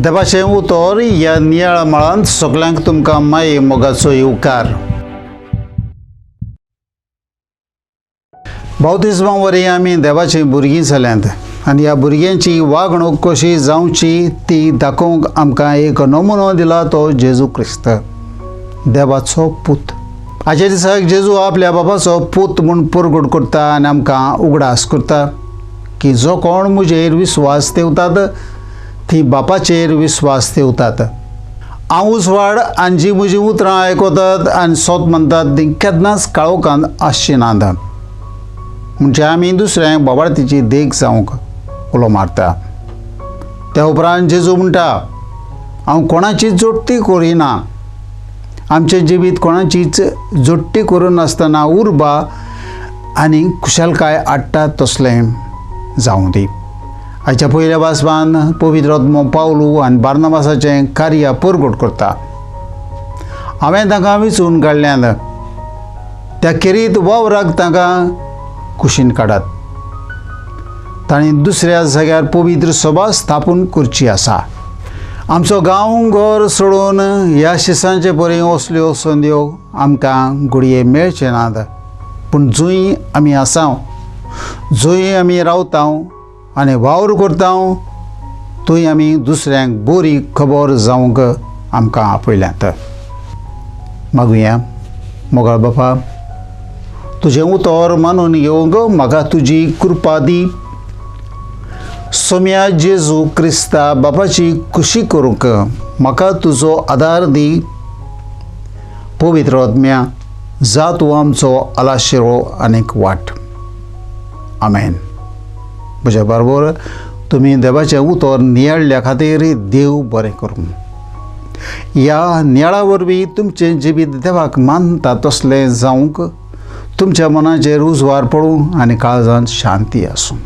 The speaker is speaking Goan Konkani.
देवाचें उतर ह्या नियाळ मळांत सगल्यांक तुमकां माये मोगाचो येवकार. बावतिज्मा वरवीं आमी देवाचीं भुरगीं जाल्यांत आनी ह्या भुरग्यांची वागणूक कशी जावची ती दाखोवंक आमकां एक नमुनो दिला तो जेजू क्रिस्त, देवाचो पूत. आयच्या दिसाक जेजू आपल्या बाबाचो पूत म्हूण परगट करता आनी आमकां उगडास करता की जो कोण म्हजेर विस्वास ठेवतात ती बापाचेर विस्वास ठेवतात. हांव उजवाड आनी जी म्हजीं उतरां आयकतात आनी सोत म्हणटात ती केन्नाच काळोखांत आसची नात. म्हणजे आमी दुसऱ्यांक बाबार्थीची देख जावंक उलो मारता. त्या उपरांत जेजू म्हणटा, हांव कोणाची जोडटी करिना. आमचें जिवीत कोणाचीच जोडटी करून नासतना उर्बा आनी खुशालकाय हाडटा तसलें जावं दी. आयच्या पयल्या वाचपान पवित्र आत्मो पावलू आनी बार्नाबासाचें कार्य परगट करता. हांवें तांकां विचून काडल्यात, त्या खेरीत वावराक तांकां कुशीन काडात. तांणी दुसऱ्या जाग्यार पवित्र सभा स्थापन करची आसा. आमचो गांव घर सोडून ह्या शिसांचे परी असल्यो संद्यो आमकां घडये मेळचे नात, पूण जंय आमी आसा, जंय आमी रावता आनी वावर करता, थंय आमी दुसऱ्यांक बरी खबर जावंक आमकां आपयल्यात. मागुया. मोगाळ बापा, तुजें उतर मानून घेवंक म्हाका तुजी कृपा दी. सोम्या जेजू क्रिस्ता बापाची खुशी करूंक म्हाका तुजो आदार दी. पवित्र आत्म्या, जा तूं आमचो आलाशिरो आनीक वाट. आमेन. म्हज्या बरोबर तुमी देवाचें उतर नियाळ्ळ्या खातीर देव बरें करूं. ह्या नियाळा वरवीं तुमचें जिवीत देवाक मानता तसलें जावंक तुमच्या मनाचेर उजवार पडूं आनी काळजांत शांती आसूं.